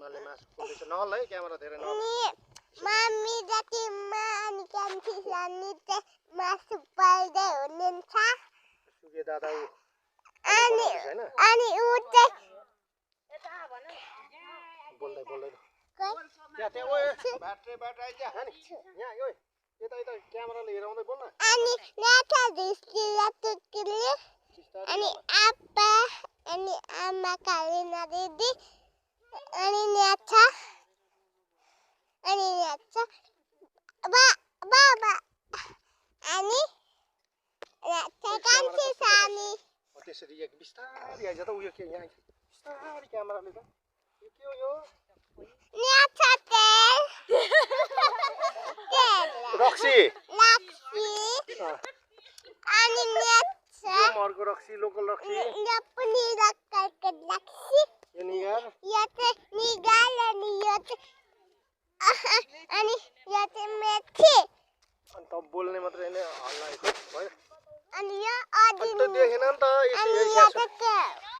आमाले मासु पोल्दैछ नहल है क्यामेरा धेरै नहल मम्मी जतिमा अनि कान्छी सानी चाहिँ मासु पाल्दै हुनुहुन्छ सुगे दादा उ अनि उ चाहिँ बोल्दै त्यहाँ ओए बाट आइज नि यहाँ ओए यता क्यामेराले हेराउँदै बोल्न अनि नाथा धिस्किला तुकिले अनि आप्पा अनि आमा कालिना दिदी अनि न्याचा बाबा अनि न्याचा कान्छी सानी त्यसरी एक बिस्तारै आइज त उयो के यहाँ बिस्तारै क्यामेराले त यो के हो यो न्याचा तेल रक्सी अनि न्याचा यो मर्को रक्सी लोकल रक्सी यो पनि लोकलको रक्सी यो निगार यो चाहिँ निगार अनि यो चाहिँ मेथी अनि त बोल्ने मात्रै हैन हल्ला भयो अनि यो अनि त देखेन नि त अनि यो चाहिँ